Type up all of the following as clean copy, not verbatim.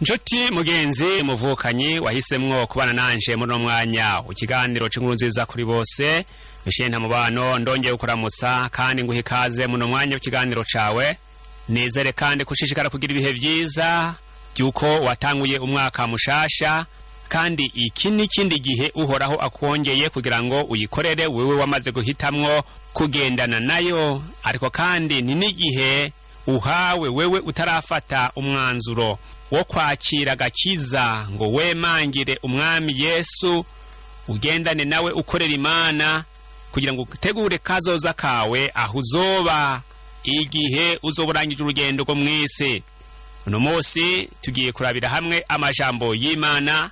Nshuti mugenzi muvukanyi wahisemwo kubana nanje muri uno mwanya ikiganiro c'inkuru nziza kuri bose mishiye nta mubano ndongeye kukuramutsa kandi nguha ikaze muno mwanya w'ikiganiro cawe. Nizere kandi kushishikara kugira ibihe vyiza by'uko watanguye umwaka mushasha, kandi iki n'ikindi gihe Uhoraho akwongeye kugira ngo uyikorere wewe wamaze guhitamwo kugendana nayo. Ariko kandi ni n'igihe uhawe wewe utarafata umwanzuro wo kwakira agakiza ngo wemangire Umwami Yesu, ugendane nawe ukorera Imana kugira ngo utegure kazoza kawe aho uzoba igihe uzoba urangije urugendo rwo mw'isi. Uno munsi tugiye kurabira hamwe amajambo y'Imana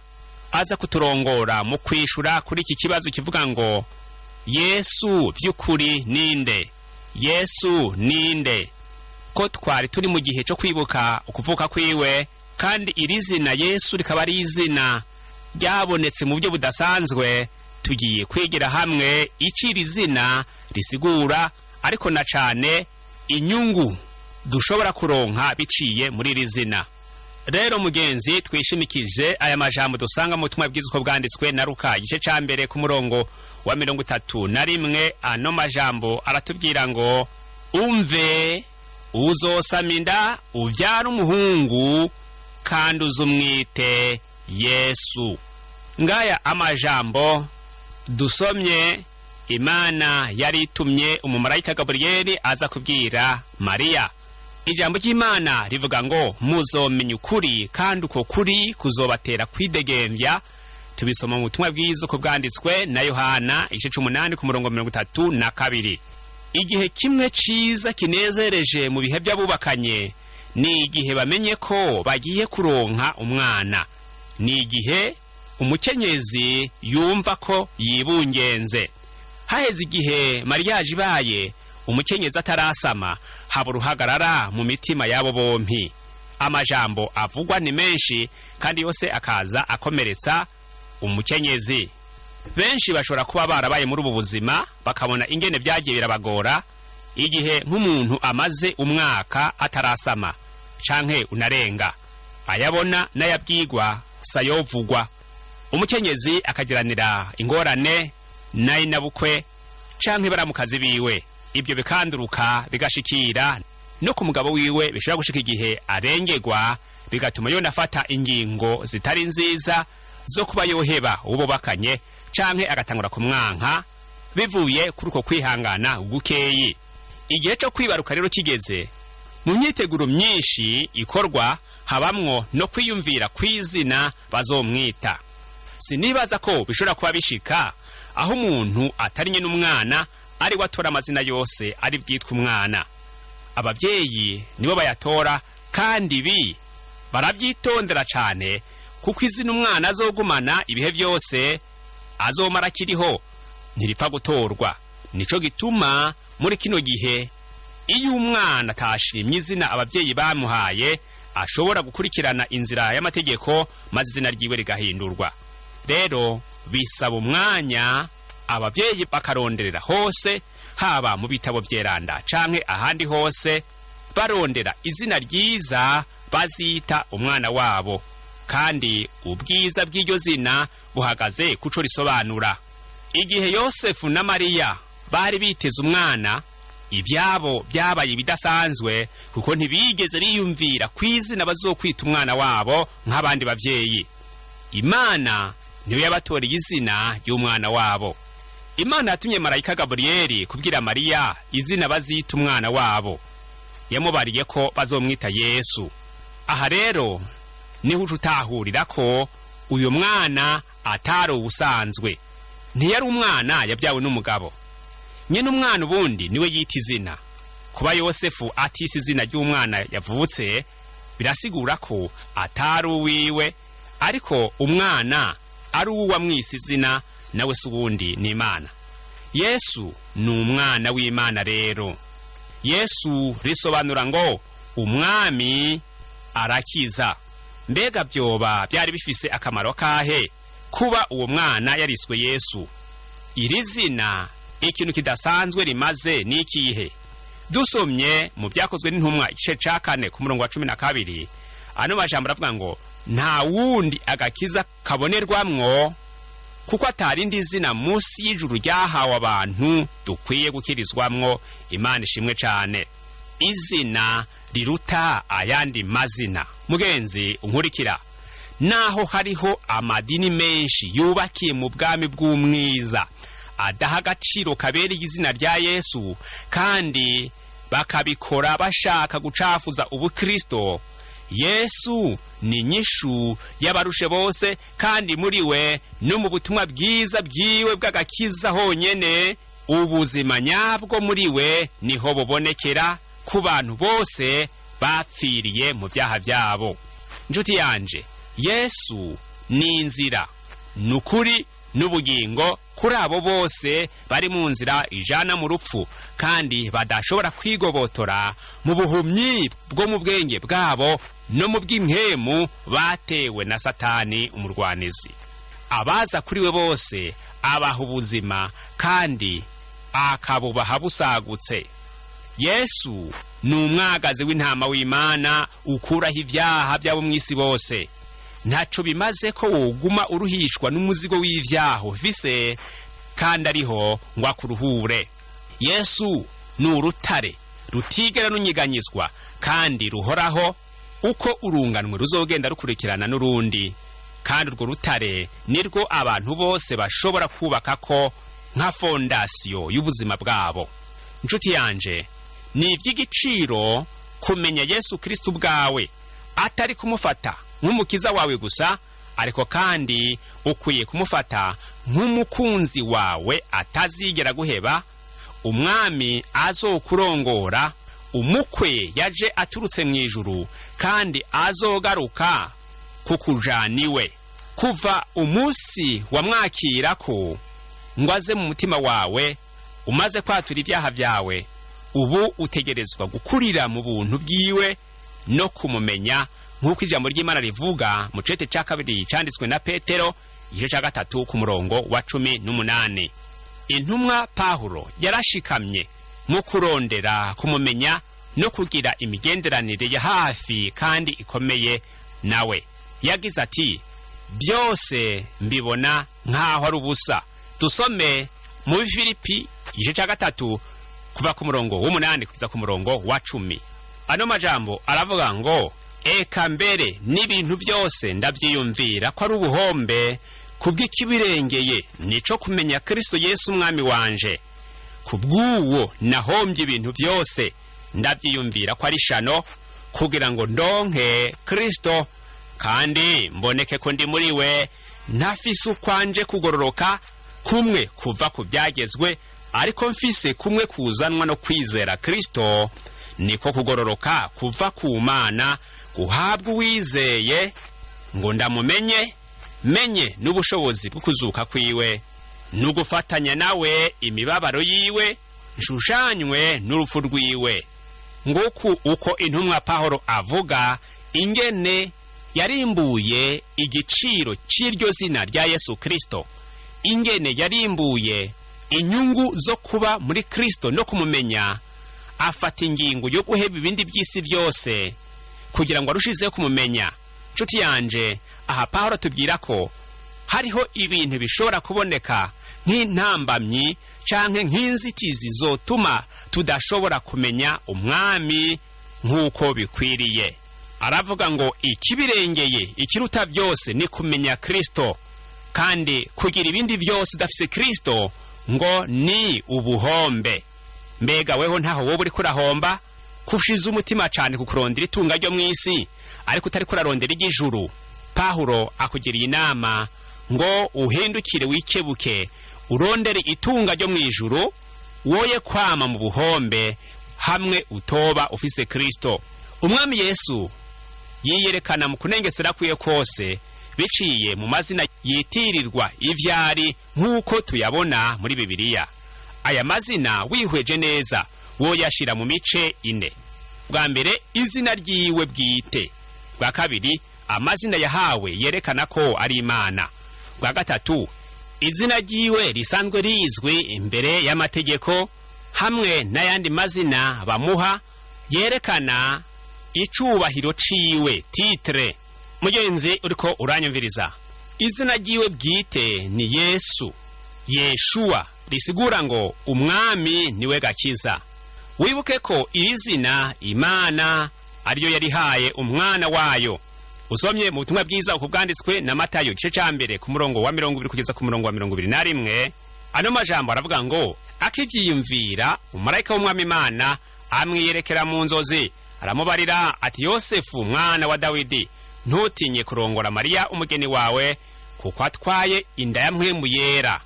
aza kuturongora mu kwishura kuri iki kibazo kivuga ngo: Yesu vy'ukuri ninde? Yesu ninde? Ko twari turi mu gihe cyo kwibuka ukuvuka kwiwe, kandi iri zina Yesu rikaba ari izina ryabonetse mu buryo budasanzwe, tugiye kwigira hamwe icyo iri zina risigura, ariko na cane inyungu dushobora kuronka biciye muri iri zina. Rero mugenzi, twishimikije aya majambo dusanga mu butumwa bwiza uko bwanditswe na Luka, igice ca mbere, ku murongo wa 31. Ano majambo aratubwira ngo: "Umve, uzosama inda ubyara umuhungu, kandi uzumwite Yesu." Ngaya amajambo dusomye, Imana yari itumye umumarayika Gaburiyeli aza kubwira Mariya. Ijambo ry'Imana rivuga ngo: "Muzomenya ukuri, kandi uko kuri kuzobatera kwidegembya." Tubisoma mu butumwa bwiza uko bwanditswe na Yohana, igice c'umunani, ku murongo 32. Igihe kimwe ciza kinezereje mu bihe by'abubakanye ni igihe bamenye ko bagiye kuronka umwana, ni igihe umukenyezi yumva ko yibungenze. Haheze igihe mariage ibaye, umukenyezi atarasama, haba uruhagarara mu mitima y'abo bompi. Amajambo avugwa ni menshi, kandi yose akaza akomeretsa umukenyezi. Benshi bashobora kuba barabaye muri ubu buzima, bakabona ingene byagiye birabagora igihe nk'umuntu amaze umwaka atarasama canke unarenga. Ayabona n'ayabwigwa sayovugwa. Umukenyezi akagiranira ingorane n'ayinabukwe canke baramukazi biwe, ibyo bikanduruka bigashikira no ku mugabo wiwe. Bishobora gushika igihe arengegwa, bigatuma yonafata ingingo zitari nziza zo kuba yoheba uwo bakanye canke agatangura kumwanka bivuye kuri uko kwihangana gukeyi. Igihe cyo kwibaruka rero kigeze, mu myiteguro myinshi ikorwa habamwo no kwiyumvira kw'izina bazomwita. Sinibaza ko bishobora kuba bishika aho umuntu atari nyine umwana ari we atora amazina yose ari bwitwa umwana. Ababyeyi nibo bayatora, kandi ibi barabyitondera cane, kuko izina umwana azogumana ibihe byose azomara akiriho ntiripfa gutorwa. Nico gituma muri kino gihe iyo umwana atashimye izina ababyeyi bamuhaye, ashobora gukurikirana inzira y'amategeko maze izina ryiwe rigahindurwa. Rero bisaba umwanya, ababyeyi bakaronderera hose, haba mu bitabo vyeranda canke ahandi hose, barondera izina ryiza bazita umwana wabo, kandi ubwiza bw'iryo zina buhagaze kuco risobanura. Igihe Yosefu na Mariya bari biteze umwana, ibyabo byabaye ibidasanzwe, kuko ntibigeze biyumvira ku izina bazokwita umwana wabo nk'abandi bavyeyi. Imana niyo yabatoreye izina ry'umwana wabo. Imana yatumye marayika Gaburiyeli kubwira Mariya izina bazita umwana wabo. Yamubariye ko bazomwita Yesu. Aha rero niho uca utahurira ko uyu mwana atari ubusanzwe. Ntiyari umwana yabyawe n'umugabo. Nyine umwana ubundi niwe yita izina. Kuba Yosefu atise izina ry'umwana yavutse birasigura ko atari uwiwe, ariko umwana ari uwamwise izina, nawe si uwundi, ni Imana. Yesu ni umwana w'Imana. Rero Yesu risobanura ngo: "Umwami arakiza." Mbega byoba byari bifise akamaro kahe kuba uwo mwana yariswe Yesu? Iri zina ikintu kidasanzwe rimaze ni ikihe? Dusomye mu Byakozwe n'Intumwa, igice ca 4, ku murongo wa 12, ano majambo aravuga ngo: Nta wundi agakiza kabonerwamwo, kuko atarindi zina munsi y'ijuru ryahawe abantu dukwiye gukirizwamwo. Imana ishimwe cane. Izina riruta ayandi mazina. Mugenzi unkurikira, naho hariho amadini menshi yubakiye mu bwami bw'umwiza adaha agaciro kabereye izina rya Yesu, kandi bakabikora bashaka gucafuza ubukristo, Yesu ni inyishu y'abarushe bose, kandi muri we no mu butumwa bwiza bwiwe bw'agakiza honyene ubuzima nyabwo muri we niho bubonekera ku bantu bose bapfiriye mu byaha byabo. Nshuti yanje, Yesu ni inzira, ni ukuri n'ubugingo kuri abo bose bari mu nzira ijana mu rupfu, kandi badashobora kwigobotora mu buhumyi bwo mu bwenge bwabo no mu bw'impwemu batewe na Satani umurwanizi. Abaza kuri we bose abaha ubuzima, kandi akabubaha busagutse. Yesu ni umwagazi w'intama w'Imana ukuraho ibyaha by'abo mu isi bose. Ntaco bimaze ko woguma uruhishwa n'umuzigo w'ivyaha ufise, kandi ariho ngo akuruhure. Yesu ni urutare rutigera runyiganyizwa kandi ruhoraho uko urunganwe ruzogenda rukurikirana n'urundi, kandi urwo rutare nirwo abantu bose bashobora kubakako nka fondasiyo y'ubuzima bwabo. Nshuti yanje, ni iby'igiciro kumenya Yesu Kristo ubwawe, atari kumufata nk'umukiza wawe gusa, ariko kandi ukwiye kumufata nk'umukunzi wawe atazigera guheba, umwami azokurongora, umukwe yaje aturutse mu ijuru kandi azogaruka kukujana iwe. Kuva umunsi wamwakira ko ngo aze mu mutima wawe, umaze kwatura ibyaha byawe, ubu utegerezwa gukurira mu buntu bwiwe no kumumenya, nk'uko ijambo ry'Imana rivuga mu cete cya kabiri cyanditswe na Petero igice cya 3 ku murongo wa 18. Intumwa Pawulo yarashikamye mu kurondera kumumenya no kugira imigenderanire ya hafi kandi ikomeye nawe. Yagize ati: byose mbibona nk'aho ari ubusa. Dusome mu Filipi igice cya 3 kuva ku murongo w'8 kugeza ku murongo wa 10. Ano majambo aravuga ngo: eka mbere n'ibintu byose ndabyiyumvira ko ari ubuhombe kubw'ikibirengeye, nico kumenya Kristo Yesu umwami wanje. Kubw'uwo nahombye ibintu byose, ndabyiyumvira ko ari shano, kugira ngo ndonke Kristo kandi mboneke ko ndi muri we, ntafise ukwanje kugororoka kumwe kuva ku byagezwe, ariko mfise kumwe kuzanwa no kwizera Kristo, niko kugororoka kuva ku Mana guhabwa uwizeye, ngo ndamumenye, menye n'ubushobozi bwo kuzuka kwiwe, n'ugufatanya nawe imibabaro yiwe, nshushanywe n'urupfu rwiwe. Nguku uko intumwa Pawulo avuga ingene yarimbuye igiciro cy'iryo zina rya Yesu Kristo, ingene yarimbuye inyungu zo kuba muri Kristo no kumumenya, afata ingingo yo guheba ibindi by'isi byose kugira ngo arushizeho kumumenya. Nshuti yanje, aha Pawulo tubwira ko hariho ibintu bishobora kuboneka nk'intambamyi canke nk'inzitizi zotuma tudashobora kumenya umwami nk'uko bikwiriye. Aravuga ngo ikibirengeye ikiruta byose ni kumenya Kristo, kandi kugira ibindi byose udafise Kristo ngo ni ubuhombe. Mbega weho ntaho wowe uriko urahomba, kushize umutima cyane kukurondera itunga ryo mu isi, ariko utari kurarondera iry'ijuru? Pawulo akugiriye inama ngo uhindukire wikebuke, urondere itunga ryo mu ijuru, woye kwama mu buhombe hamwe utoba ufise Kristo. Umwami Yesu yiyerekana mu kunengesera kwiye kose biciye mu mazina yitirirwa ivyari nk'uko tuyabona muri Bibiliya. Aya mazina wihweje neza woyashira mu mice ine. Bwa mbere, izina ryiwe bwite. Bwa kabiri, amazina yahawe yerekana ko ari Imana. Bwa gatatu, izina ryiwe risanzwe rizwi imbere y'amategeko, hamwe n'ayandi mazina bamuha yerekana icubahiro ciwe, titre. Mugenzi uriko uranyumviriza, izina ryiwe bwite ni Yesu, Yeshuwa, risigura ngo umwami niwe gakiza. Wibuke ko iri zina Imana ariyo yarihaye umwana wayo. Usomye mu butumwa bwiza uko bwanditswe na Matayo igice ca mbere ku murongo wa 20 kugeza ku murongo wa 21, ano majambo aravuga ngo: akivyiyumvira umumarayika w'umwami Imana amwiyerekera mu nzozi, aramubarira ati: Yosefu mwana wa Dawidi, ntutinye kurongora Mariya umugeni wawe, kuko atwaye inda ya Mpwemu Yera.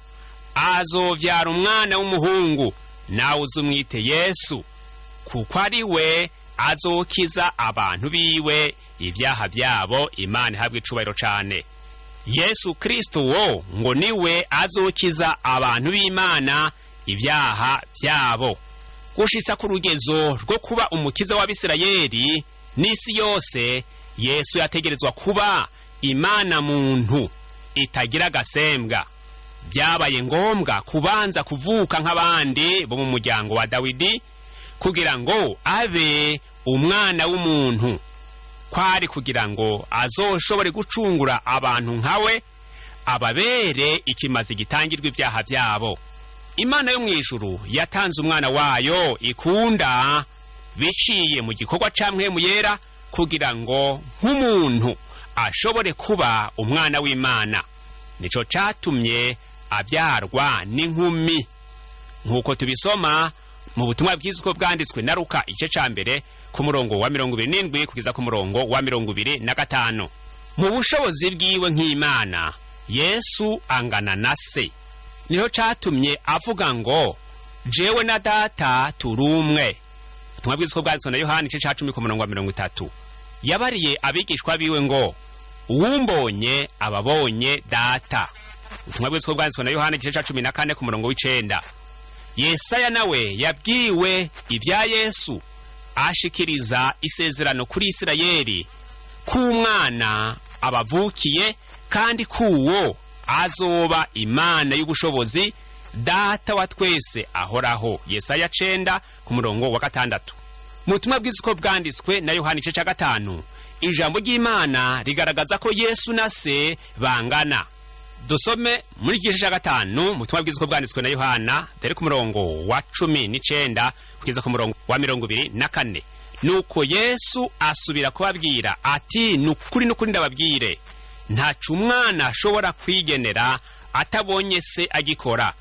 Azovyara umwana w'umuhungu, nawe uzumwite Yesu, kuko ari we azokiza abantu biwe ibyaha byabo. Imana ihabwa icubahiro cane. Yesu Kristo wo ngo niwe azokiza abantu b'Imana ibyaha byabo. Gushitsa ku rugezo rwo kuba umukiza w'Abisirayeli n'isi yose, Yesu yategerezwa kuba Imana muntu itagira agasembwa. Byabaye ngombwa kubanza kuvuka nk'abandi bo mu muryango wa Dawidi kugira ngo abe umwana w'umuntu, kwari kugira ngo azoshobore gucungura abantu nkawe, ababere ikimazi gitangirwa ibyaha byabo. Imana yo mu ijuru yatanze umwana wayo ikunda biciye mu gikorwa ca Mpwemu Yera kugira ngo nk'umuntu ashobore kuba umwana w'Imana. Nico catumye abyarwa n'inkumi, nk'uko tubisoma mu butumwa bwiza uko bwanditswe na Luka igice ca mbere ku murongo wa 27 kugeza ku murongo wa 25. Mu bushobozi bwiwe nk'Imana, Yesu angana na se. Niho catumye avuga ngo: jewe na Data turi umwe. Ubutumwa bwiza uko bwanditswe na Yohana igice ca 10 ku murongo wa 30. Yabariye abigishwa biwe ngo: uwumbonye ababonye Data. Ubutumwa bwiza uko bwanditswe na Yohana igice ca 14 ku murongo w'9. Yesaya nawe yabwiwe ibya Yesu ashikiriza isezerano kuri Isirayeli k'umwana abavukiye, kandi kuwo azoba Imana y'ubushobozi, Data wa twese ahoraho. Yesaya 9 ku murongo wa 6. Mu butumwa bwiza uko bwanditswe na Yohana igice ca 5, ijambo ry'Imana rigaragaza ko Yesu na se bangana. Dusome muri iki gice ca 5 mu butumwa bwiza uko bwanditswe na Yohana, dore ku murongo wa 19 kugeza ku murongo wa 24. Nuko Yesu asubira kubabwira ati: nukuri nukuri ndababwire, ntaco umwana ashobora kwigenera atabonye se agikora,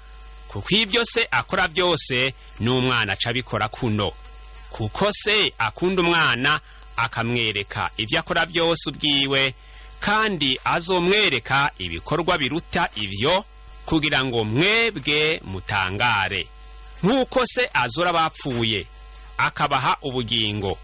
kuko ibyo se akora byose n'umwana aca abikora kuno. Kuko se akunda umwana akamwereka ibyo akora byose ubwiwe, kandi azomwereka ibikorwa biruta ivyo, kugira ngo mwebwe mutangare. Nk'uko se azora abapfuye akabaha ubugingo,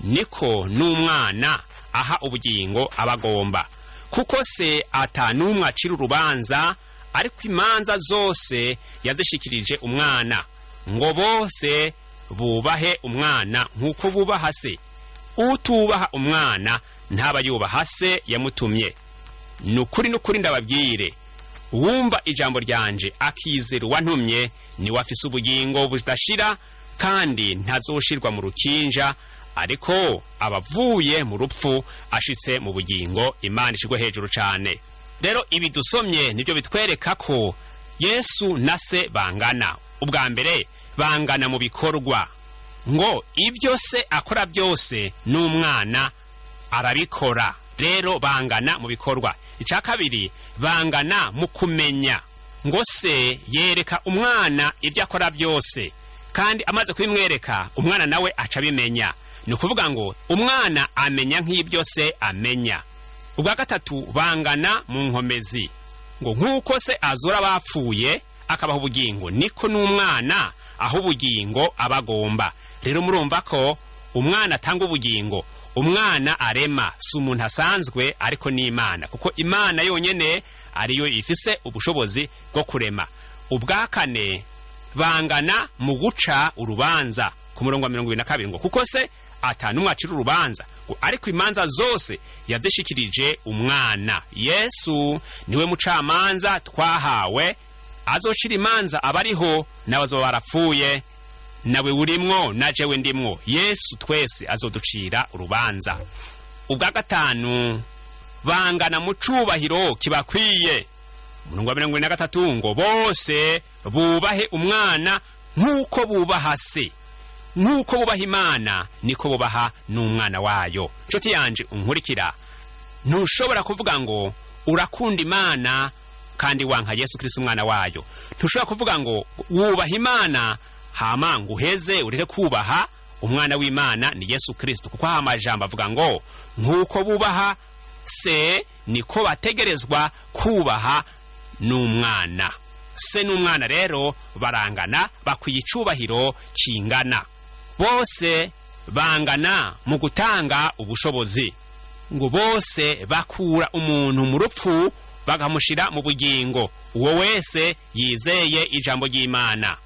niko n'umwana aha ubugingo abagomba. Kuko se atanumwe acira urubanza, ariko imanza zose yazishikirije umwana, ngo bose bubahe umwana nk'uko bubaha se. Utubaha umwana ntaba yubaha se yamutumye. Nukuri nukuri ndababwire, uwumva ijambo ryanje akizera uwantumye niwe afise ubugingo budashira, kandi ntazoshirwa mu rukinja, ariko abavuye mu rupfu ashitse mu bugingo. Imana ishirwe hejuru cane. Rero ibi dusomye nibyo bitwereka ko Yesu na se bangana. Ubwa mbere bangana mu bikorwa, ngo ibyo se akora byose n'umwana arabikora. Rero bangana mu bikorwa. Icya kabiri, bangana mu kumenya, ngo se yereka umwana ibyo akora byose, kandi amaze kubimwereka umwana nawe aca abimenya. Ni ukuvuga ngo umwana amenya nk'ibyo se amenya. Ubwa gatatu, bangana mu nkomezi, ngo nk'uko se azura abapfuye akabaha ubugingo, niko n'umwana aho ubugingo abagomba. Rero murumva ko umwana atanga ubugingo, umwana arema, si umuntu asanzwe ariko ni Imana, kuko Imana yonyene ariyo ifise ubushobozi bwo kurema. Ubwa kane, bangana mu guca urubanza, ku murongo wa 22 ngo kuko se atanumwe acira urubanza, ngo ariko imanza zose yazishikirije umwana. Yesu niwe mucamanza twahawe, azocira imanza abariho n'abazoba barapfuye. Nawe urimwo na jewe ndimwo, Yesu twese azoducira urubanza. Ubwa gatanu, Bangana mu cubahiro kibakwiye. Umurongo wa 43 ngo bose bubahe umwana nk'uko bubaha se. Nk'uko bubaha Imana niko bubaha n'umwana wayo. Nshuti yanje unkurikira, ntushobora kuvuga ngo urakunda Imana kandi wanka Yesu Kristo umwana wayo. Ntushobora kuvuga ngo wubaha Imana hama ngo uheze ureke kubaha umwana w'Imana ni Yesu Kristo, kuko aha amajambo avuga ngo nk'uko bubaha se niko bategerezwa kubaha n'umwana. Se n'umwana rero barangana, bakwiye icubahiro kingana. Bose bangana mu gutanga ubushobozi. Ngo bose bakura umuntu mu rupfu bakamushira mu bugingo, uwo wese yizeye ijambo ry'Imana.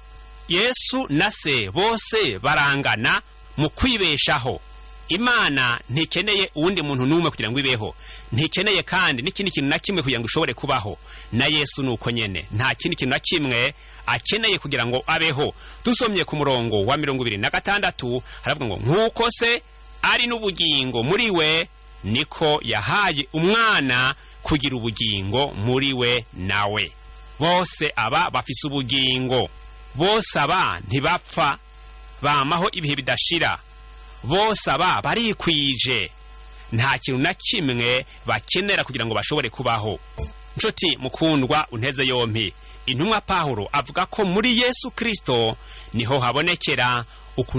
Yesu na se bose barangana mu kwibeshaho. Imana ntikeneye uwundi muntu n'umwe kugira ngo ibeho, ntikeneye kandi n'ikindi kintu na kimwe kugira ngo ishobore kubaho. Na Yesu ni uko nyene, nta kindi kintu na kimwe akeneye kugira ngo abeho. Dusomye ku murongo wa 26 haravuga ngo nk'uko se ari n'ubugingo muri we, niko yahaye umwana kugira ubugingo muri we nawe. Bose aba bafise ubugingo, bose aba ntibapfa, bamaho ibihe bidashira. Bose aba barikwije, nta kintu na kimwe bakenera kugira ngo bashobore kubaho. Nshuti mukundwa unteze yompi, intumwa Pawulo avuga ko muri Yesu Kristo niho habonekera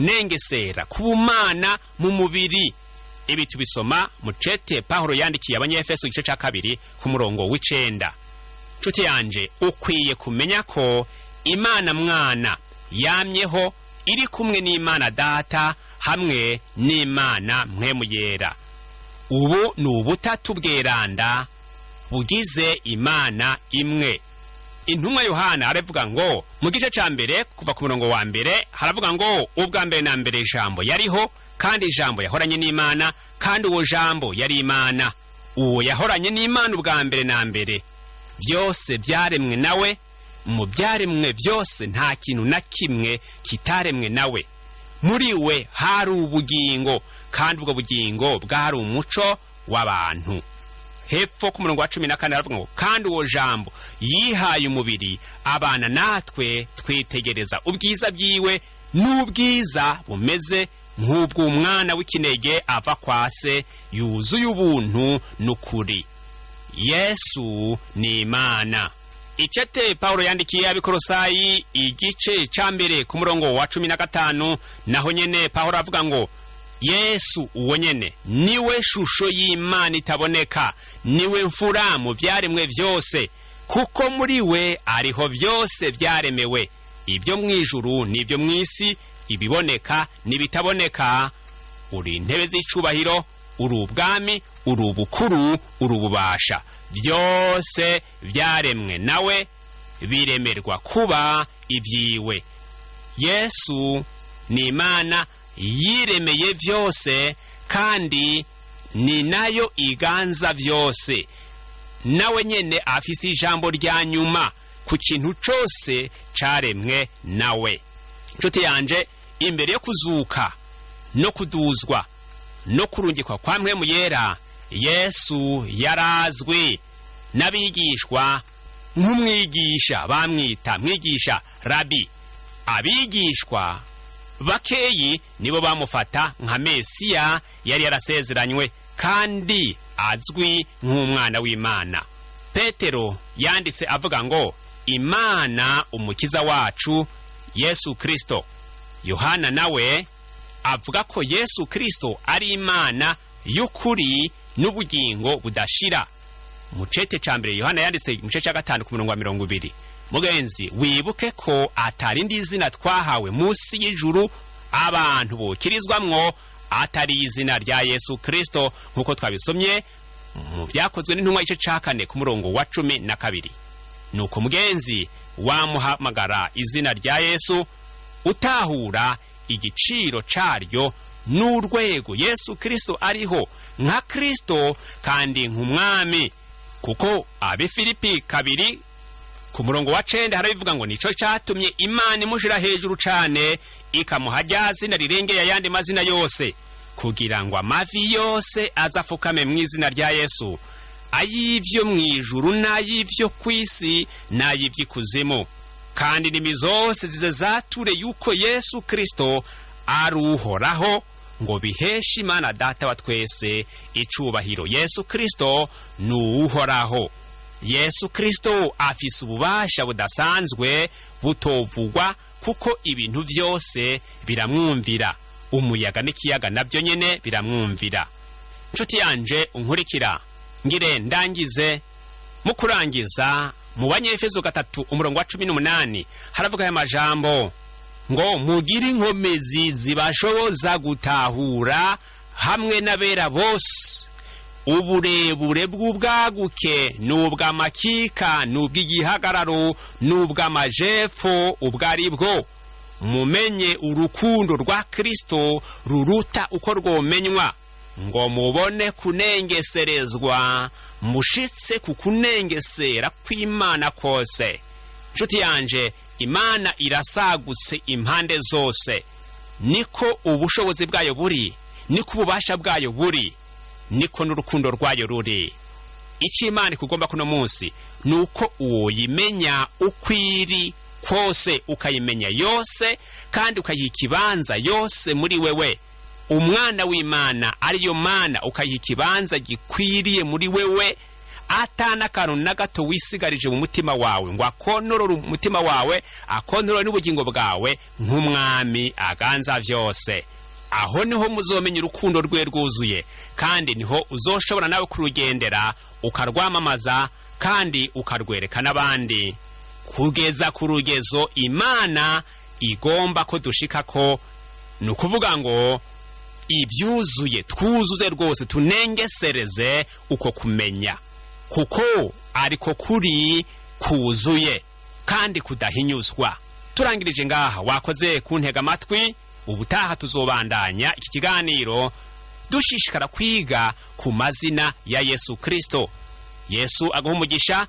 ukunengesera k'ubumana mu mubiri. Ibi tubisoma mu cete Pawulo yandikiye Abanyefeso igice ca 2 ku murongo w'9. Nshuti yanje, ukwiye kumenya ko Imana mwana yamyeho iri kumwe n'Imana Data hamwe n'Imana Mpwemu Yera. Ubu ni ubutatu bweranda bugize Imana imwe. Intumwa Yohana aravuga ngo mu gice ca 1 kuva ku murongo wa 1 haravuga ngo ubwa mbere na mbere ijambo yariho, kandi ijambo yahoranye n'Imana, kandi uwo jambo yari Imana. Uwo yahoranye n'Imana ubwa mbere na mbere. Byose byaremwe nawe, mu byaremwe byose nta kintu na kimwe kitaremwe nawe. Muri we hari ubugingo, kandi ubwo bugingo bwari umuco w'abantu. Hepfo ku murongo wa 14 aravuga ngo kandi uwo jambo yihaye umubiri abana natwe, twitegereza ubwiza bwiwe, n'ubwiza bumeze nk'ubw'umwana w'ikinege ava kwa se, yuzuye ubuntu n'ukuri. Yesu ni Imana. Icete Pawulo yandikiye Abikorosayi igice ca 1 ku murongo wa 15, naho nyene Pawulo avuga ngo Yesu uwo nyene niwe shusho y'Imana itaboneka, niwe mfura mu vyaremwe vyose, kuko muri we ariho vyose vyaremewe, ibyo mw'ijuru n'ibyo mw'isi, ibiboneka n'ibitaboneka. Uri intebe z'icubahiro, uri ubwami, uri ubukuru, uri ububasha, byose vyaremwe nawe, biremerwa kuba ibyiwe. Yesu ni Imana yiremeye vyose, kandi ni nayo iganza vyose. Nawe nyene afise ijambo rya nyuma ku kintu cose caremwe nawe. Nshuti yanje, imbere yo kuzuka no kuduzwa no kurungikwa kwa Mpwemu Yera, Yesu yarazwi n'abigishwa nk'umwigisha, bamwita mwigisha, rabi. Abigishwa bakeyi nibo bamufata nka Mesiya yari yarasezeranywe kandi azwi nk'umwana w'Imana. Petero yanditse avuga ngo Imana umukiza wacu Yesu Kristo. Yohana nawe avuga ko Yesu Kristo ari Imana y'ukuri n'ubugingo budashira. Mu cete ca 1 Yohana yanditse mu gice ca 5 ku murongo wa 20. Mugenzi, wibuke ko atari indi zina twahawe munsi y'ijuru abantu bokirizwamwo atari izina rya Yesu Kristo, nk'uko twabisomye mu vyakozwe n'intumwa igice ca 4 ku murongo wa 12. Nuko mugenzi, wamuhamagara izina rya Yesu utahura igiciro caryo n'urwego Yesu Kristo ariho nka Kristo kandi nk'umwami, kuko Abifilipi 2 ku murongo wa 9 harabivuga ngo nico catumye Imana imushira hejuru cane, ikamuha rya zina rirengeye ayandi mazina yose, kugira ngo amavi yose azafukame mu izina rya Yesu, Ay'ivyo mu ijuru n'ay'ivyo ku isi n'ay'ivy'ikuzimu, kandi indimi zose zize zature yuko Yesu Kristo ari Uhoraho, ngo biheshe Imana Data wa twese icubahiro. Yesu Kristo ni Uwuhoraho. Yesu Kristo afise ububasha budasanzwe butovugwa, kuko ibintu byose biramwumvira. Umuyaga n'ikiyaga nabyo nyene biramwumvira. Nshuti yanje unkurikira, ngire ndangize. Mu kurangiza, mu Banyefeso 3 umurongo wa 18 haravuga aya majambo ngo: "Mugire inkomezi zibashoboza gutahura hamwe n'abera bose uburebure bw'ubwaguke n'ubw'amakika n'ubw'igihagararo n'ubw'amajepfo ubwo ari bwo, mumenye urukundo rwa Kristo ruruta uko rwomenywa, ngo mubone kunengeserezwa mushitse ku kunengesera kw'Imana kose." Nshuti yanje, Imana irasagutse impande zose. Niko ubushobozi bwayo buri, niko ububasha bwayo buri, niko n'urukundo rwayo ruri. Icyo Imana ikugomba kuno munsi ni uko uwoyimenya ukwiri kose, ukayimenya yose, kandi ukayiha ikibanza yose muri wewe. Umwana w'Imana ariyo Mana ukayiha ikibanza gikwiriye muri wewe, atana akantu na gato wisigarije mu mutima wawe, ngo akontorore umutima wawe, akontorore n'ubugingo bwawe nk'umwami aganza byose. Aho niho muzomenya urukundo rwe rwuzuye, kandi niho uzoshobora nawe kurugendera, ukarwamamaza kandi ukarwereka n'abandi, kugeza ku rugezo Imana igomba ko dushika ko, ni ukuvuga ngo ibyuzuye twuzuze rwose, tunengesereze uko kumenya, kuko ariko kuri kuzuye kandi kudahinyuzwa. Turangirije ngaha. Wakoze kuntega amatwi. Ubutaha tuzobandanya iki kiganiro dushishikara kwiga ku mazina ya Yesu Kristo. Yesu aguha umugisha.